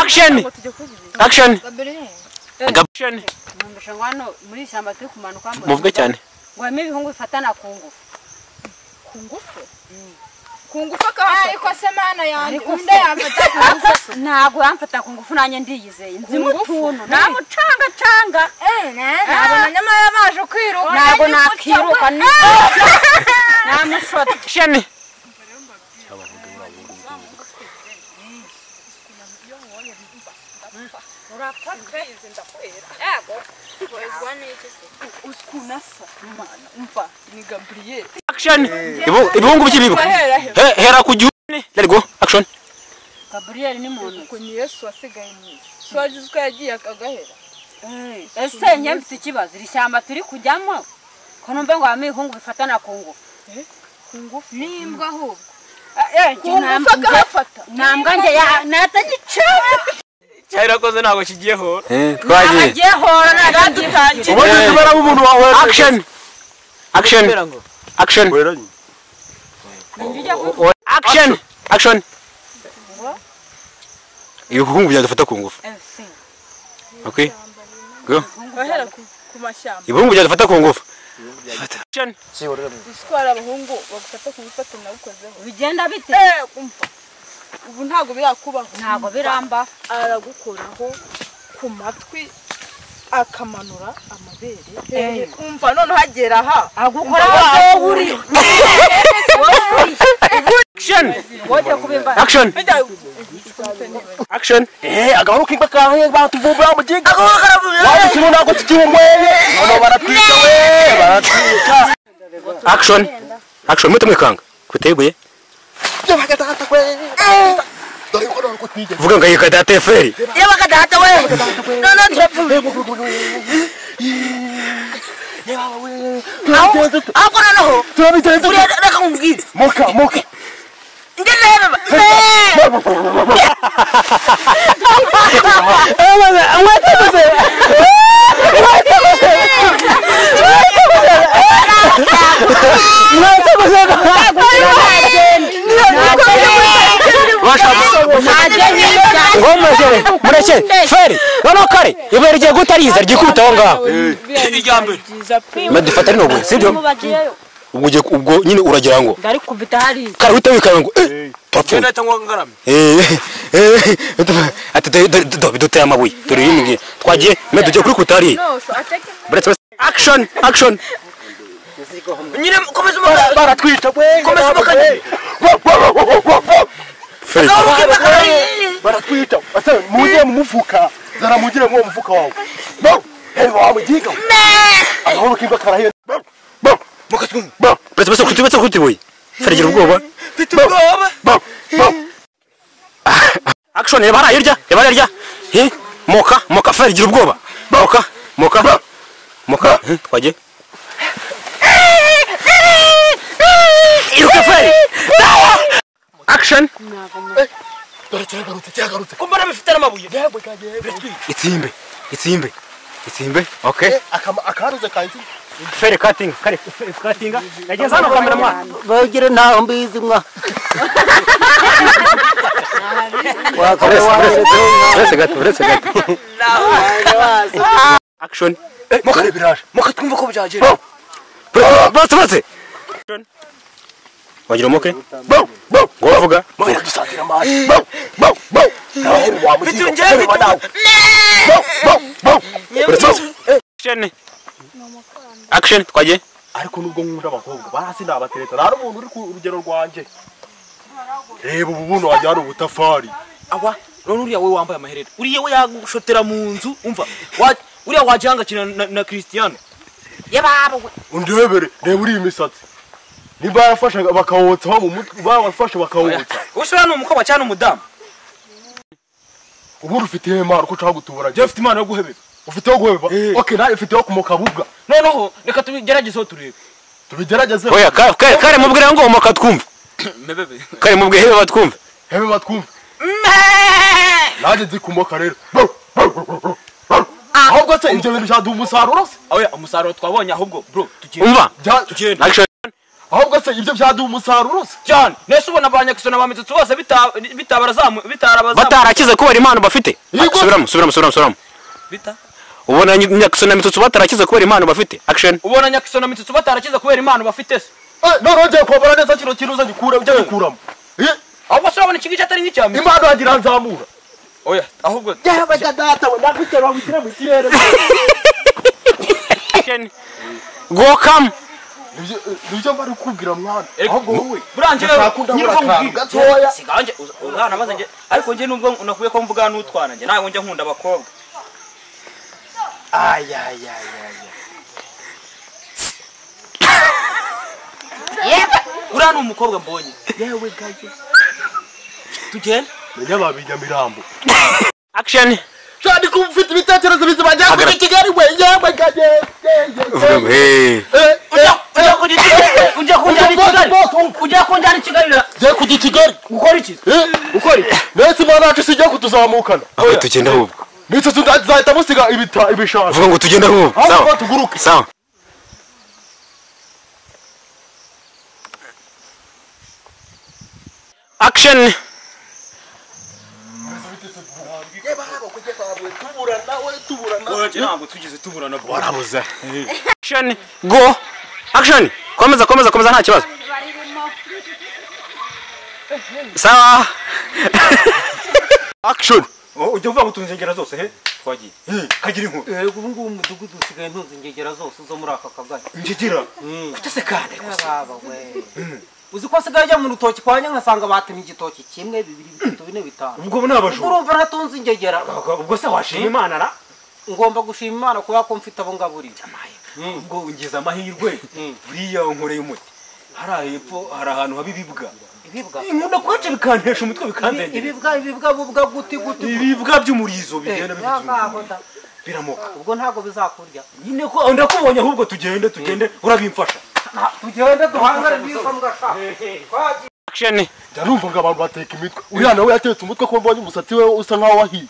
Action. Action. Action. Hano muri ishyamba turi kumanuka muvuge cyane. Ngo harimo ibihungu bifatana ku ngufu. Ku ngufu? Ku ngufu akaba ariko se mana yanjye undi yamfata ku ngufu. Ntabwo yamfata ku ngufu nanjye ndiyizeye. Nzi mutuntu. Namucanga canga. Nabona nyamara baje kwiruka. Ntabwo nakiruka. Namushota. Action. Action. Ibihungu by'ibibuka. Hera ku gihu. Let go. Action. Gabriel ni muntu. Ko ni Yesu wasigaye mu isi. Swagize uko yagiye akagahera. Ese njye mfite ikibazo iri shyamba turi kujyamo ko numva ngo harimo ibihungu bifatana ku ngufu. Ku ngufu nimbwa ahubwo. Ku ngufu akahafata. Nambwa njye natagicana. Cyarakoze ntabwo kigiye hora. Twagiye. Kigiye hora nagadutangiye. Ubundi tubara umuntu wawe. Action. Action. Action. Action. Action. Ibihungu byadufata ku ngufu. Okay. Go. Bahera ku mashyamba. Ibihungu byadufata ku ngufu. Action. Uswara abahungu bagufata ku ngufu nabukozeho. Bigenda bite? Umva. Ubu ntago birakubaho. Ntago biramba. Aragukoraho ku matwi akamanura amabere. Umva none hagera aha agukoraho uri. Action. Action. Action. Agahoro kingwa kahe batuvumbura muginga. Waba kino ntago tukihumweye. None baratwika we, baratwika. Action. Action muto mwikanga. Kuteguye. Vuga ngo yika data eferi. Yabaka data we. No no turapfuye. Ahubwo noneho reka nkubwire. Moka moka. Ndireba. Mureke feri noneho kare ibuye rigiye guhita riza ryikubita aho ngaho. Madufata rino buye sibyo? Ubwo nyine uragira ngo ndarikubita hariya. Kare uhita wikanga ngo turapfuye. Ati duteye amabuye dore iyi ngiyi twagiye mwe tugiye kurikubita hariya. Action action. Nyine komeza umukanye. Baratwita we. Komeza umukanye. Baratwita. Ase mujye mu mufuka. Zara mugire mu mufuka wawe. Wa muginga. Agahoro kingwa karahiye. Mukatwumva. Bese kutubetse kutibuye. Feri ubwoba. Mfite ubwoba. Action reba hirya, reba hirya. Moka, moka Feri gira ubwoba. Moka, moka. Moka, twagiye. Iruka Feri. Action. Dore cyagarutse cyagarutse. Ko mbona bifite amabuye. Itsimbe. Itsimbe. Itsimbe. Okay. Akaruze kahise. Feri cutting, kare cutting. Yageze hano kamera mwa. Bagire ntaho mbizi mwa. Uretse gato, uretse gato. Action. Moka biraje. Moka twumva ko byagera. Bose bose. Wagira moke? Ngo bavuga. Moka dusatira amazi. Action. Action twagiye. Ariko nubwo nkunda abakobwa barasi nabatereta nta n'umuntu uri ku rugero rwanjye. Reba ubu buno wajyana ubutafari. Awa none uriya we wambaye amaherena. Uriya we yagushotera mu nzu umva. Uriya wajyanga kina na Cristiano. Yababa we. Undebere reba uri imisatsi. Nimba yarafasha bakawotsa mu mutwe barafasha bakawotsa. Usura ni umukobwa cyane umudamu. Ubundi ufite impano ko ushaka gutubura. Je ufite impano yo guhebeba. Ufite yo guhebeba? Okay nawe ufite yo kumoka bubwa. Noneho reka tubigerageze turebe. Tubigerageze. Oya kare mubwira ngo moka twumve. Mebebe. Kare mubwire hebe batwumve. Hebe batwumve. Naje nzi kumoka rero. Ahubwo se ibyo bintu byaduha umusaruro se? Oya umusaruro twabonye ahubwo bro tugende. Umva. Tugende. Action. Ahubwo se ibyo byaduha umusaruro se cyane. Nese ubona ba Nyakisona ba Mitsutsu bose bitabarazamu bitarabazamu batarakize kubera impano bafite. Subiramo subiramo subiramo subiramo. Bita ubona Nyakisona Mitsutsu batarakize kubera impano bafite. Action. Ubona Nyakisona Mitsutsu batarakize kubera impano bafite se. None ngiye kwambara neza kino kintu uza gikura ujya gukuramo. Ahubwo se urabona iki ngiki atari nk'icya Mitsutsu. Impano yagira nzamura. Oya ahubwo yaba data we ndagutera witira mu kirere. Action. Go come. Nibyo bari kubwira mwana. Ahubwo wowe buranje nyir'uko gatoya siganje umwana maze nge ariko nge nubwo nakuye ko mvuga n'utwana nge ntabwo nje nkunda abakobwa. Ayayayaya. Yeba uriya ni umukobwa mbonye. Yewe gaje. Tugende menya babinyamirambo. Action. Shadi kumfite ibitekerezo bizima njya kuri Kigali we yewe gaje. Ujya kunjyana i Kigali. Ujya kunjyana i Kigali. Jya kujya i Kigali. Ukora iki? Ukora iki? Nese imana yacu sijya kutuzamukana. Ahubwo tugenda ahubwo. Nitse tuzahita musiga ibishanga. Vuga ngo tugenda ahubwo. Sawa. Tuguruke. Sawa. Action. Warabuze. Action. Go. Action. Komeza komeza komeza nta kibazo. Sawa. Action. Ujya uvuga ngo utunze ingegera zose he? Twagiye. Kagira inkuru. Yego ubu ngubu umudugudu usigaye ntunze ingegera zose zo muri aka kagari. Ingegera? Kutese kandi ariko se. Baba we. Uzi ko asigaye ajya mu rutoki kwa nkasanga batemye igitoki kimwe bibiri bitatu bine bitanu. Ubwo nabajura. Urumva ntatunze ingegera. Ubwo se washima Imana ra? Ngomba gushima Imana kuba ko mfite abo ngaburira. Ubwo ungize amahirwe buriya nkoreye umuti. Hari hepfo hari ahantu haba ibibwa. Ibibwa? Inkunda kwaca bikantesha umutwe bikanzengera. Ibibwa ibibwa bubwa guti guti. Ibibwa by'umurizo bigenda bifite. Biramoka. Ubwo ntago bizakurya. Nyine ko ndakubonye ahubwo tugende tugende urabimfasha. Tugende duhangare n'izo mbwa sha. Action. Ndarumva ngo abantu bateka imitwe. Uriya nawe yatetse umutwe ko mbonye umusatsi we usa nkaho wahiye.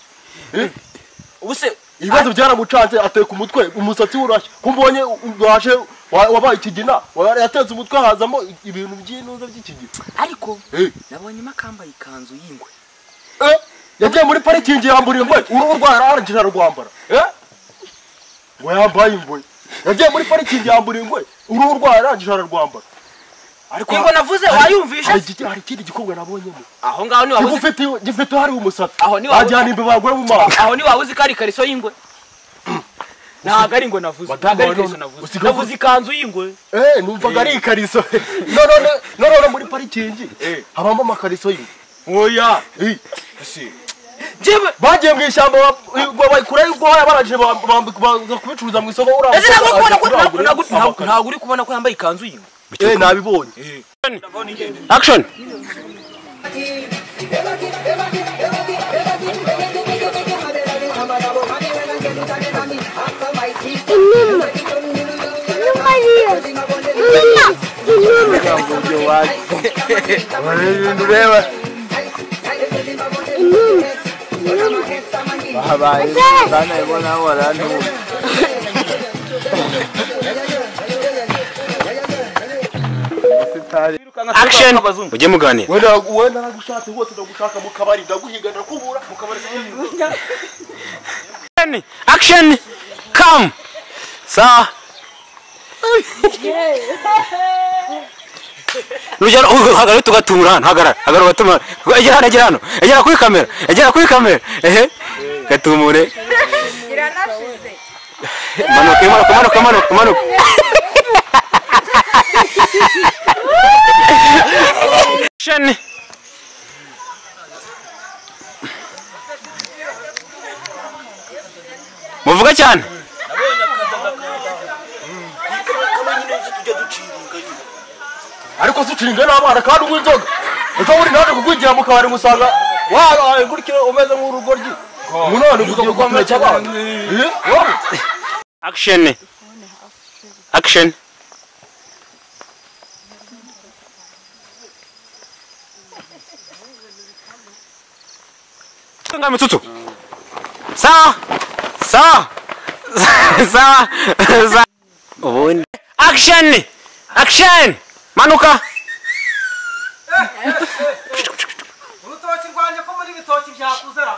Ubuse ibibazo byaramucanze ateka umutwe umusatsi urashya ko mbonye waje wabaye ikigina yatetse umutwe hazamo ibintu by'inuza by'ikigina. Ariko nabonye makambaye ikanzu y'ingwe. Yagiye muri parikingi yambura ingwe uruhu rwararangije ararwambara. Ngo yambaye ingwe. Yagiye muri parikingi yambura ingwe uruhu rwararangije ararwambara. Ariko ingwe navuze wayumvisha hari ikindi gikorwa nabonyemo. Aho ngaho ni wabuze gifite hari umusatsi. Aho ni wabuze ajyana imbeba bagwe mu maso. Aho ni wabuze kari kariso y'ingwe. Ntago ari ingwe navuze. Ntago ari ikariso navuze. Navuze ikanzu y'ingwe. Numvaga ari ikariso. No muri parikingi habamo amakariso y'ingwe. Oya. Njyewe bagiye mu ishyamba bayikurayo ubwoya barangije baza kubicuruza mu isoko. Ese ntabwo uri kubona ko yambaye ikanzu y'ingwe? Nabibonye. Action. Action. Mujye muganira. Wenda nagushatse hose ndagushaka mu kabari ndaguhiga ndakubura mu kabari. Action. Come. Sawa. Rugero hagarara tugatumura hano hagarara hagarara ugatumura egera hano egera hano egera kuri kamera egera kuri kamera ehe gatumure iranashize. Manuka manuka manuka manuka manuka. Action. Muvuga cyane. Ariko suciringa n'abana kandi unywa inzoga. Ejo buri naje kugwigira mu kabari musanga waraye gurikira umeze nk'urugoryi. None ugiye gukomeza abana. Action. Action. Nga Mitsutsu. Sawa. Sawa. Sawa. Sawa. Ubundi. Action. Action. Manuka. Urutoki rwanjye ko muri bitoki byakuzera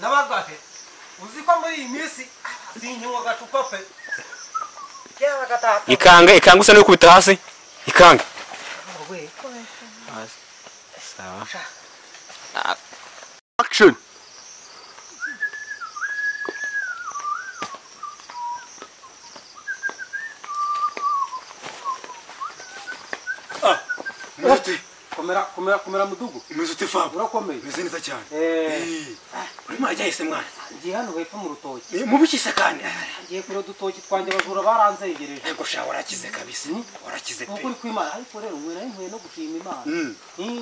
nabagahe uzi ko muri iyi minsi sinkinywa gacupa pe. Ikange ikange usa n'ukubita hasi. Ikange. Sawa. Action. Komera komera komera mudugu. Umeze ute Fabo? Urakomeye. Umeze neza cyane. Urimo arajya hese mwana? Ngiye hano hepfo mu rutoki. Mu bikise kandi. Ngiye kure dutoki twanjye abajura baranzengereje. Yego sha warakize kabisa. Warakize pe. Ukuri kw'Imana ariko rero mwe nari nkwiye no gushima Imana.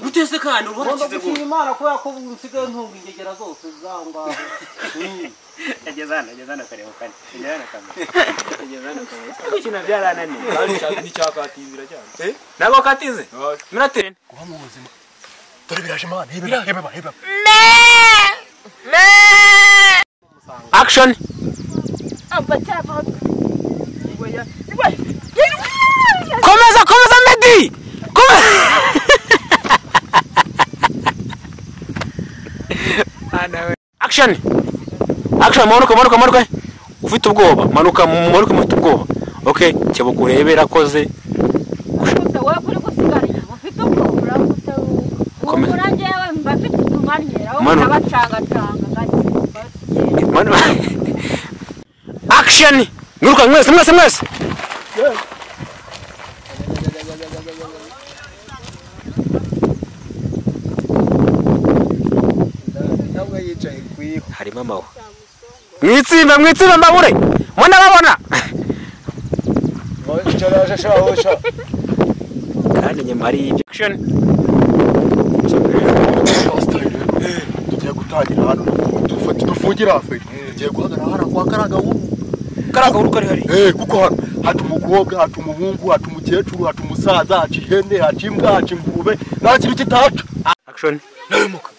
Gutese kandi warakize go. Gushima Imana kubera ko nsigaye ntunga ingegera zose zaho ngaho. Ageze hano, ageze hano kareba kandi. Ageze hano kamera. Ageze hano kamera. Gukina byarananiye. Kandi n'icyakatinzira cyane. Ntabwo katinze? Miratene. Kuba mu buzima. Dore biraje Imana. Hebeba hebeba hebeba. Me. Action. Komeza komeza Medi. Komeza. Action. Action manuka manuka manuka. Ufite ubwoba manuka manuka ufite ubwoba. Okay, kebuka urebe rakoze. Wowe kuri gusigara ufite ubwoba urakoze. Njyewe mba mfite utumanyera aho nabacangacanga gake. Action! Mwiruka mwese mwese mwese. Harimo amaho. Mwitsimba mwitsimba mbabure. Mwana babona. Kandi nyuma hari ibyo. Action. Tugiye gutangira hano dufata dufungira hafi. Tugiye guhagarara hano kwa Karagahuru. Karagahuru kari hari. Kuko hano hata umukobwa, hata umuhungu, hata umukecuru, hata umusaza, hata ihene, hata imbwa, hata ingurube, nta kintu kitaca. Action. Nabimuka.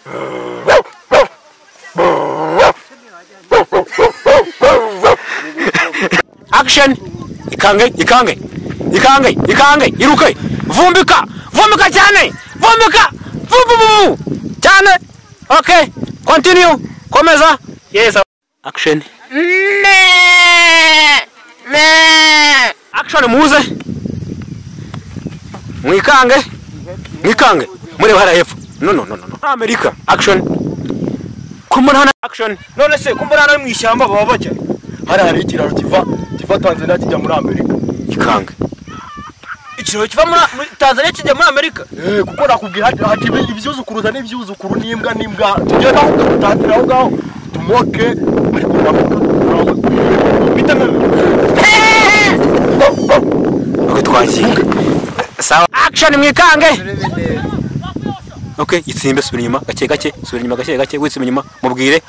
Action. Ikange, ikange. Ikange, ikange, iruke. Vumbika, vumbika cyane. Vumbika. Vubu cyane. Okay, continue. Komeza. Yes. Action. Me. Me. Action muze. Mwikange. Mwikange. Muri hara hepfo. No no no no. America. Action. Kumbona hana action. None se kumbona hana mu ishyamba baba bajya. Hari hari ikiraro kiva Tanzania kijya muri Amerika. Ikange. Ikiraro kiva muri Tanzania kijya muri Amerika. Kuko nakubwiye hati ibyuzukuruza n'ibyuzukuru n'imbwa n'imbwa. Tugenda aho tutatira aho ngaho. Tumoke ariko uramuka. Bitameme. Okay twagiye. Sawa. Action mwikange. Okay, itsimbe subira inyuma gake gake, subira inyuma gake gake, witsimbe inyuma mubwire.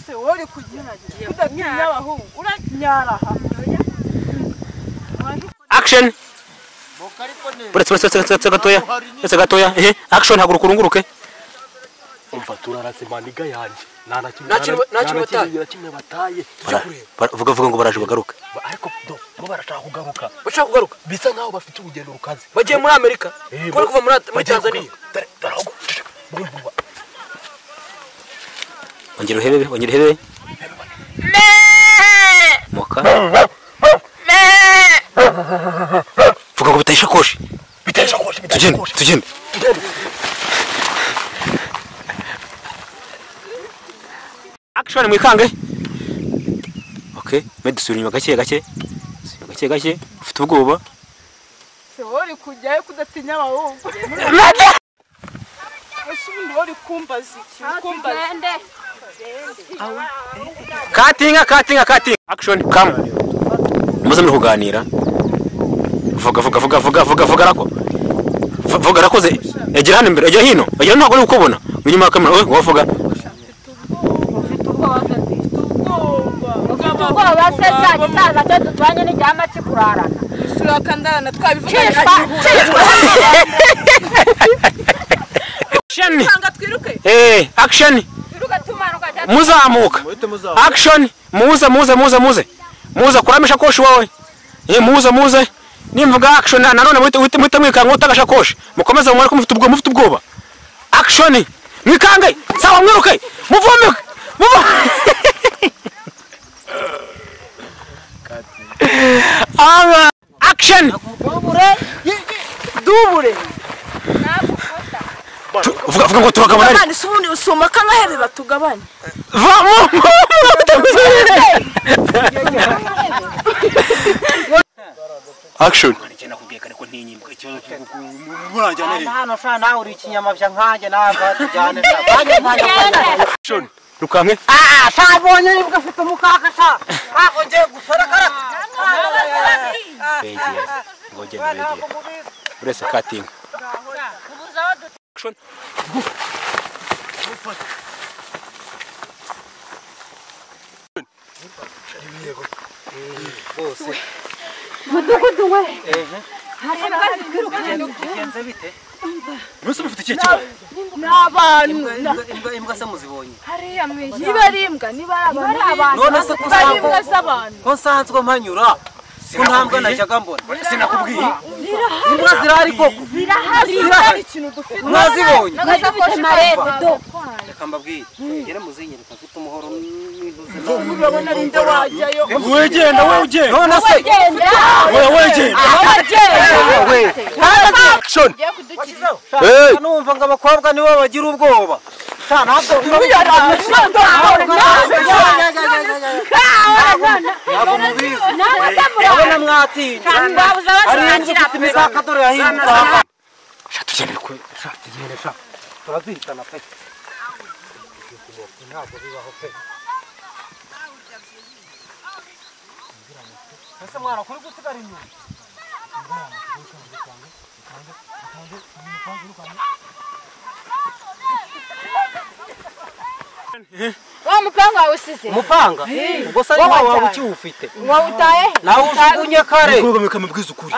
Se wori kugira udatinya abahungu uranyaraha. Action. Buretse buretse buretse gatoya. Buretse gatoya. Action haguruka urunguruke. Umva turarase maniga yanjye. Nta na kimwe bataye. Vuga vuga ngo baraje bagaruka. Ariko do bo barashaka kugaruka. Bashaka kugaruka. Bisa nkaho bafite urugendo rukaze. Bagiye muri Amerika. Ko kuva muri Tanzania. Ongera uhebebe, ongera uhebebe. Moka. Vuga ngo bitaye ishakoshi. Bitaye ishakoshi. Tugende, tugende. Action mwikange. Okay, Medi subira inyuma gake gake. Subira gake gake. Ufite ubwoba. Se wori kujyayo kudatinya abahungu. Ese ubundi wori kumbaza iki? Kumbaza. Katinga katinga katinga. Action come. Muze muri kuganira. Vuga vuga vuga vuga vuga vuga rako. Vuga rakoze. Egera hano imbere, egera hino. Egera ntabwo uri kukubona. Inyuma ya kamera, wowe vuga. Ubwoba se cya gisaza cyo duturanye n'icyama kikurarana. Turakandana twabivuganye. Action. Tanga twiruke. Action. Twiruke tumanuka cyane. Muzamuka. Action. Muze muze muze muze. Muze kuramisha koshi wawe. Muze muze. Nimvuga action nanone muhite mwikanga utagashakoshi. Mukomeze mumare ko mufite ubwoba, mufite ubwoba. Action! Mwikange! Sawa mwiruke! Muvumike! Aba action! Dubure. Vuga ngo turagabana. Abana isubundi usuma kangahere batugabane. Va mu. Action. Hano sha nawe uri ikinyamabya nkanjye nawe tujyane sha. Action. Rukanke. Ah, sha bonye nibwo afite umukaka sha. Ako ngiye gusora karaka. Ngo gende begeye. Urese cutting. Action. Mudugudu we. Bigenze bite? Mwese mufite ikihe kibazo? N'abantu. Imbwa se muzibonye? Hariya mwishyamba. Niba ari imbwa, niba ari abantu. None se ko nsanzwe mpanyura? Ko ntambwa najyaga mbona. Sinakubwiye. Imbwa zirahari koko. Zirahari. Ikintu dufite. Mwazibonye. Reka mbabwire. Ngere muzinyereka mfite umuhoro n'intuze. Urabona ari nde wajyayo? Wegenda we ugenda. None se we wegenda. Action. Hey. Numva ngo abakobwa nibo bagira ubwoba. Sha ntabwo urabona mwatinya. Ari inzu ifite imikaka dore yahinduka. Sha tugende kwe. Sha tugende sha. Turazihitana pe. Ntabwo bibaho pe. Ese mwana kuri gusigara inyuma. Wa mupanga wawe usize? Umupanga? Ubwo se ari wawe ukiwufite? Wawutaye? Nawe ujugunye kare. Umukobwa mukamubwiza ukuri.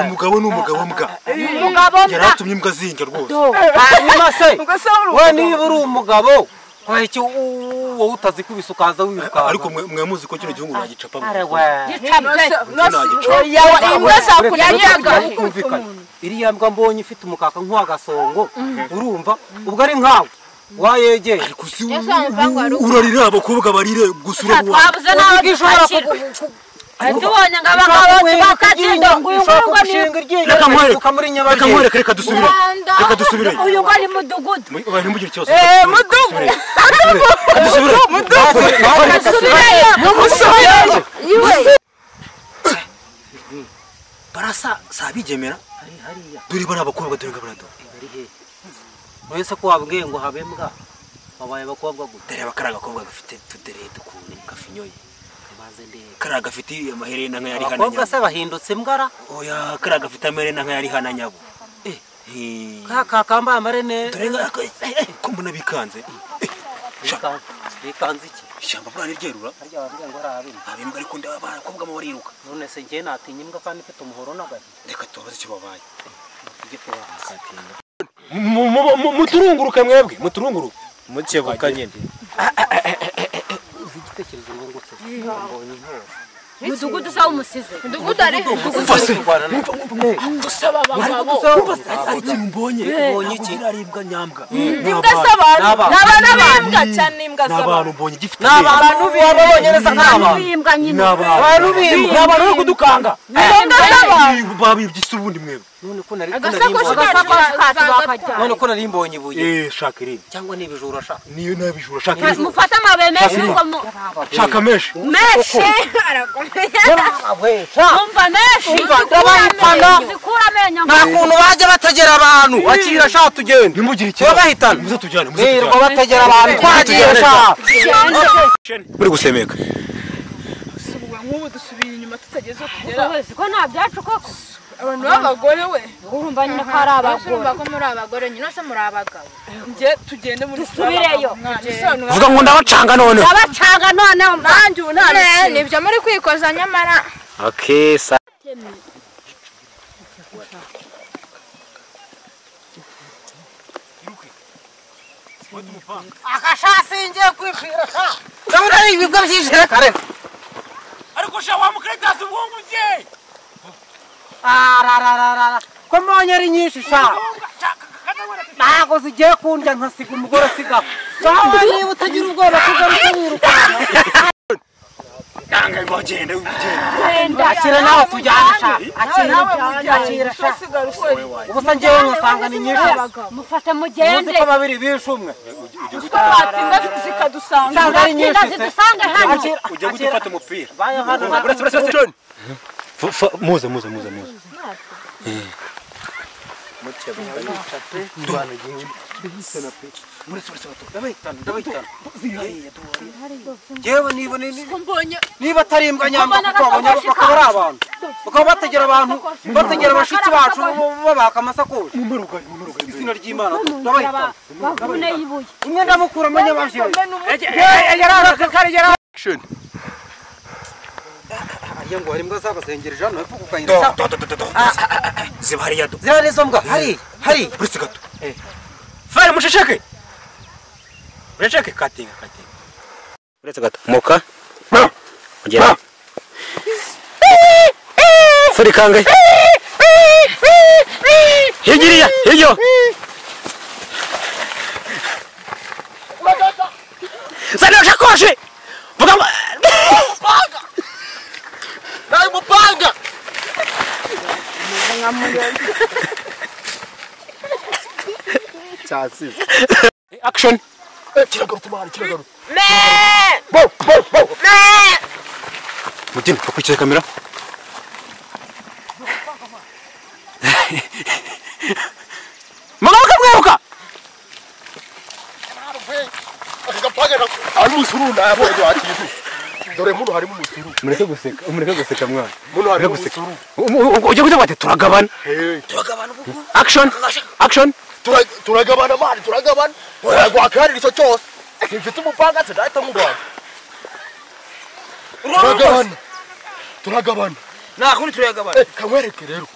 Umugabo ni umugabo mbwa. Umugabo mbwa. Yaratumye imbwa zinjya rwose. Hanyuma se we niba uri umugabo iki wowe utazikubise ukaza wirukanka. Ariko mwe muzi ko kino gihugu nagicapa. Imbwa zakuryaga. Iriya mbwa mbonye ifite umukaka nk'uwagasongo urumva ubwo ari nkawe wayegeye. Ariko si urarira abakobwa barire gusura uwa. Twabuze nawe dushakira. Tubonye ngo abagabo bakatsinda ngo uyu ngo ni Reka nkwereke reka dusubire. Reka dusubire. Uyu ngo ni mudugudu. Oya ntimugire ikibazo. Mudugudu. Dusubire. Musubireyo. Iwe. Barasa sabigemera. Dore bari abakobwa dore ngabarado. Wese ko wabwiye ngo habe mbwa babaye abakobwa gute? Dore abakara agakobwa gafite tudere dukuntu gafinyoye. Kara gafite amaherena nka yari hana nyabo. Abakobwa se bahindutse mbwara? Oya kara gafite amaherena nka yari hana nyabo. Ka kambaye amarene. Dore nga ko mbona bikanze. Bikanze iki? Ishyamba buriya ntiryerura. Harya wabwiye ngo hari abimbwa. Abimbwa ariko abakobwa mo bariruka. None se njye natinya imbwa kandi mfite umuhoro n'agahi. Reka tubaze icyo babaye. Tujye kubaza. Muturunguruke mwebwe, muturunguruke. Mukebuka nyine. Uzi igitekerezo ngungutse. Mbonye inkota. Mudugudu sawa umusize. Mudugudu ari gusaba abagabo. Ari ikintu mbonye. Mbonye iki? Aribwa nyambwa. Imbwa z'abantu. N'abana b'imbwa cyane imbwa z'abantu. N'abantu mbonye gifite. N'abantu babonye neza nk'abantu. Imbwa nyine. N'abantu b'imbwa. N'abantu bari kudukanga. Imbwa z'abantu. Babibye isi ubundi mwebwe. None ko nari Agasakoshi none ko nari mbonye ibuye. Shaka irindi. Cyangwa ni ibijura sha. Niyo nabijura shaka irindi. Mufate amabuye menshi ngo shaka menshi. Menshi. Arakomeye. Umva menshi. Ndabayipana. Zikura amenyo. Nta kuntu bajya bategera abantu. Akira sha tugende. Ntimugire ikibazo. Bahitana. Muze tujyane, muze tujyane. Birirwa bategera abantu. Twagiye sha. Muri gusemeka. Nk'ubu dusubiye inyuma tutageze aho tugera. Ko nta byacu koko. Abantu b'abagore we. Urumva nyine ko ari abagore. Urumva ko muri abagore nyine se muri abagabo. Nge tugende muri dusubireyo. Vuga ngo ndabacanga none. Ndabacanga none nanjye ubu nta nibyo muri kwikoza nyamara. Okay sa. Akashasi ngiye kwipfira sha. Ndabona ari ibibwa byinshi kare. Ariko sha wa mukretazi ubwongo bye. Arararara. Ko mbonye ari nyinshi sha. Ntago zigiye kundya nkasiga umugore asigaho. Sawa niba utagira ubwoba kugaruka wirukanka. Nanga ngo genda ugenda. Akira nawe tujyane sha. Akira nawe akira sha. Ubusa ngewe ngasanga ni nyinshi. Mufate mugende. Uzi ko babiri bishe umwe. Twatinda zikadusanga. Zidusanga hano. Ujye gufata umupira. Uretse. Muze muze muze muze. Yewe niba atari imbwa nyamba kuko bakaba ari abantu bakaba bategera abantu bategera bashiki bacu babaka amasakoshi izina ry'Imana ndabahitana umwe ndamukura amanyabajye ariya ngo hari imbwa zabazengereje hano hepfo ku kayira ziba hariya do ziba nizo mbwa hari hari uretse gato fere mushesheke mushesheke katinga katinga uretse gato muka ugera fere kangahe higiriya hiryo zana shakoshi vuga Dai mupanga. Action. Kiragarutse mwana kiragarutse. Me. Bo bo bo. Me. Mutima akwikiye kamera. Magaruka mwiruka. Ari musuru ndayabonye wakintu. Dore muno harimo umusuru. Mureke guseka, mureke guseka mwana. Muno harimo umusuru. Ujye gute bati turagabana. Turagabana ubu. Action. Action. Turagabana mwana, turagabana. Uragwa kandi icyo cyose. Simfite umupanga se ndahita mugwana. Turagabana. Turagabana. Nta kundi turagabana. Kamwereke rero.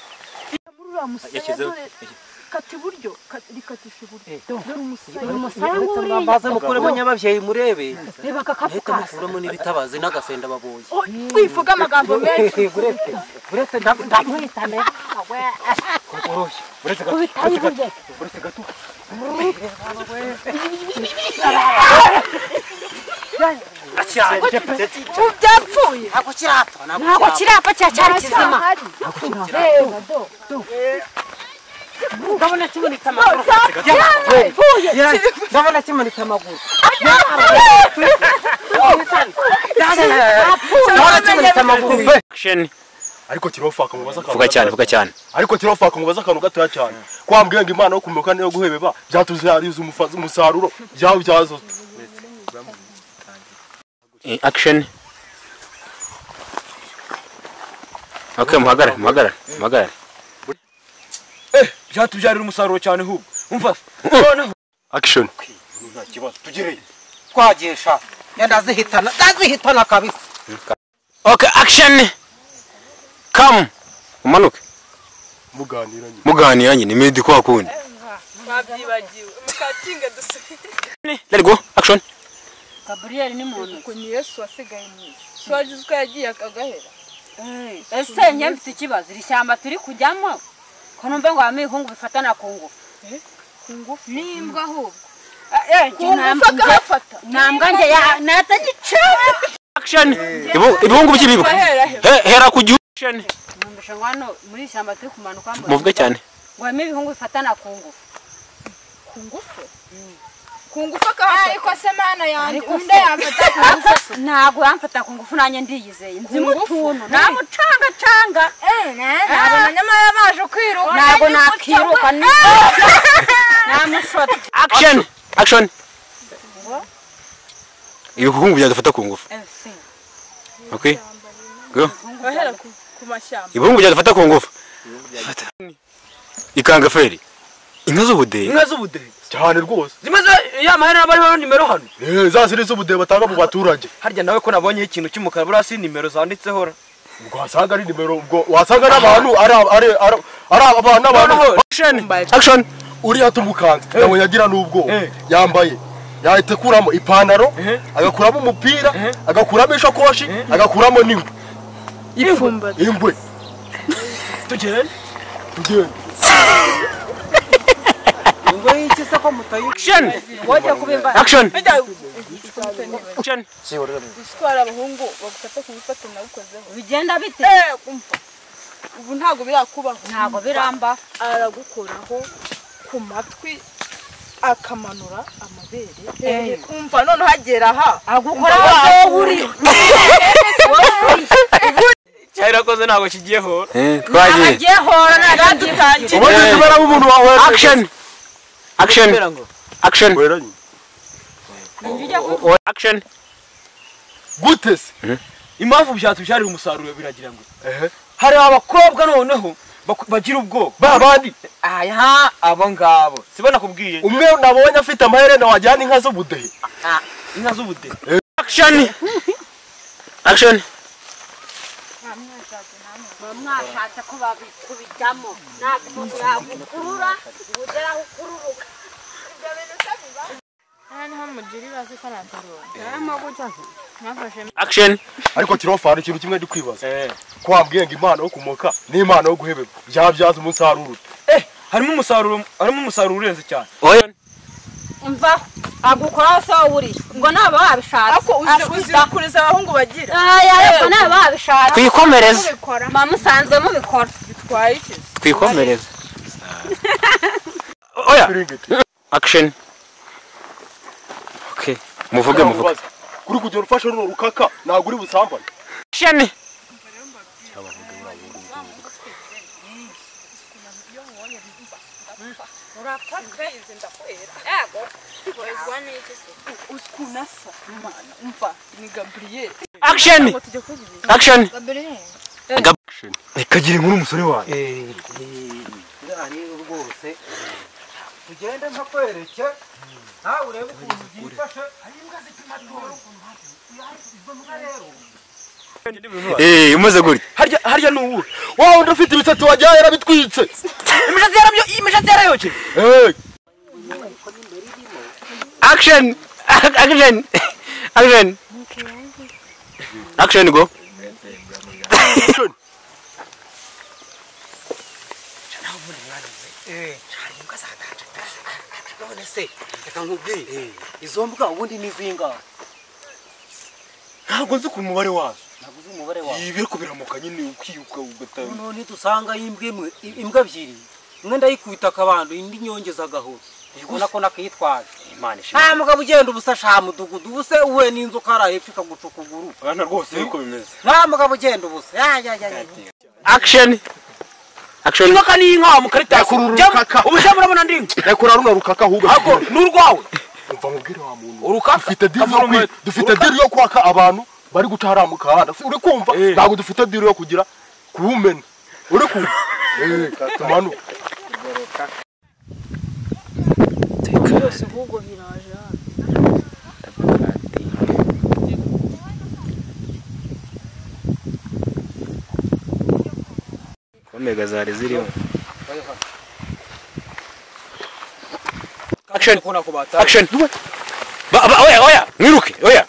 Kati buryo, rikatisha iburyo. Dore umusaya. Umusaya mbaze mukuremo nyababyeyi murebe. Reba akakapu kase. Mukuremo n'ibitabazi n'agasenda baboye. Wivuga amagambo menshi. Buretse. Buretse ndamwitane. Koroshye. Buretse gato. Buretse gato. Byapfuye. Ntabwo kirapfa. Ntabwo kirapfa cyari kizima. Ndabona kimanitse amaguru. Ndabona kimanitse amaguru. Ndabona kimanitse amaguru. Action. Ariko kirofaka mubaza akantu. Vuga cyane, vuga cyane. Ariko kirofaka mubaza akantu gatoya cyane. Kwambwiye ngo Imana yo kumuka niyo guhebeba byatuzariza umusaruro byawe byazo. Action. Okay, muhagarare, muhagarare, muhagarare. Byatubyarira umusaruro cyane hubwo. Umva. Action. Nta kibazo tugereye. Twagesha. Ndazihitana, ndazihitana kabisa. Okay, action. Come. Umanuke. Muganira nyine. Muganira nyine imedi kwa kundi. Babyibagiwe. Mukatinga dusubire. Let go. Action. Gabriel ni muntu. Ko ni Yesu wasigaye mu isi. Wagize uko yagiye akagahera. Ese njye mfite ikibazo iri shyamba turi kujyamo. Ko numva ngo amihungu bifatana ku ngufu. Ku ngufu nimbwa ahubwo. Ku ngufu akahafata. Nambwa nge natagica. Action. Ibihungu by'ibibwa. Hera ku gihu. Action. Numvisha ngo hano muri ishyamba turi kumanuka mbona. Muvuge cyane. Ngo amihungu bifatana ku ngufu. Ku ngufu? Ku ngufu akahafata. Ariko se mana yanjye undi yamfata ku ngufu. Ntago yamfata ku ngufu nanjye ndiyizeye. Nzi mutuntu. Namucanga canga. Nabona nyamara baje kwiruka. Ntago nakiruka. Namushota. Action. Action. Ibihungu byadufata ku ngufu. Okay. Go. Bahera ku mashyamba. Ibihungu byadufata ku ngufu. Ikanga feri. Inka z'ubudehe. Inka z'ubudehe. Cyane rwose. Zimaze ya mahera bari hano nimero hano. Za ziri z'ubudehe batanga mu baturage. Harya nawe ko nabonye ikintu cy'umukara buriya si nimero zanditseho. Ubwo wasanga ari nimero ubwo wasanga n'abantu ari ari ari abantu n'abantu. Action. Action. Uriya tumukanze. Nawe yagira n'ubwo yambaye. Yahita akuramo ipantaro, agakuramo umupira, agakuramo ishakoshi, agakuramo n'ingwe. Ipfumbata. Ingwe. Tugende. Tugende. Ngo iki se ko mutayi. Action. Action. Action. Gutwara abahungu bagufata ku bifata nabukozeho. Bigenda bite? Umva. Ubu ntago birakubaho. Ntago biramba. Aragukoraho ku matwi akamanura amabere. Umva none hagera aha. Agukoraho wowe uri. Cyarakoze ntago kigiye hora. Twagiye. Agiye hora nagadutangiye. Ubundi tubara umuntu wawe. Action. Action. Action. Action. Gute se? Impamvu byatubyarira umusaruro biragira ngo. Hari abakobwa noneho bagira ubwoba. Babandi. Aha abo ngabo. Sibona kubwiye. Umwe nabonye afite amaherena wajyana inka z'ubudehe. Inka z'ubudehe. Action. Action. Mwashatse ko babikubijyamo ntabwo yagukurura ugera aho ukururuka. Action. Ariko kirofara ikintu kimwe ndi kwibaza. Ko wambwiye ngo impano yo kumoka n'impano yo guhebeba byabyaza umusaruro. Harimo umusaruro, harimo umusaruro urenze cyane. Oya. Umva agukoraho se uri ngo naba wabishatse. Ako uzi kuriza abahungu bagira. Aya naba wabishatse. Twikomereze. Mamusanzwe mubikora. Bitwaye iki? Twikomereze. Oya. Action. Okay. Muvuge muvuge. Kuri kugera ufashe runo rukaka ntabwo uri busambane. Action. Action. Action. Ikagira inkuru umusore wawe. Ari rwose. Tugende nkakwereke nawe urebe ukuntu byifashe. Hari imbwa z'ikimatora. Izo mbwa rero. Umaze guri. Harya ni ubu. Wa undi ufite ibisatsi wajyaye yarabitwitse. Imishatsi yarayoke. Action. Action. Action. Action go. None se reka nkubwire izo mbwa ubundi ni zingahe? Ntabwo nzi ku mubare wazo. Ntabwo uzi umubare wazo. Ibi biriko biramuka nyine ukiyuka ugatanga. None dusanga imbwa imwe imbwa ebyiri. Imwe ndayikubita akabando indi nyongeza agahoro. Ubona ko nakitwaje. Imana ishimwe. Nta mugabo ugenda ubusa sha mudugudu ubuse uwe n'inzoka arahepfa ikaguca ukuguru. Bana rwose yuko bimeze. Nta mugabo ugenda ubusa. Ya ya ya. Action. Action. Inka ni inka mu karita. Ubusha murabona ndi inka. Rekura runo rukaka ahubwo. Ako nurwawe. Umva mubwire wa muntu. Urukaka. Dufite deal yo kwaka abantu bari guca haramu kahanda. Uri kumva? Ntabwo dufite deal yo kugira kuwumena. Uri kumva? Tumanuka. Byose ahubwo biraje hano. Komega zari ziriho. Action. Action. Ba oya oya mwiruke oya.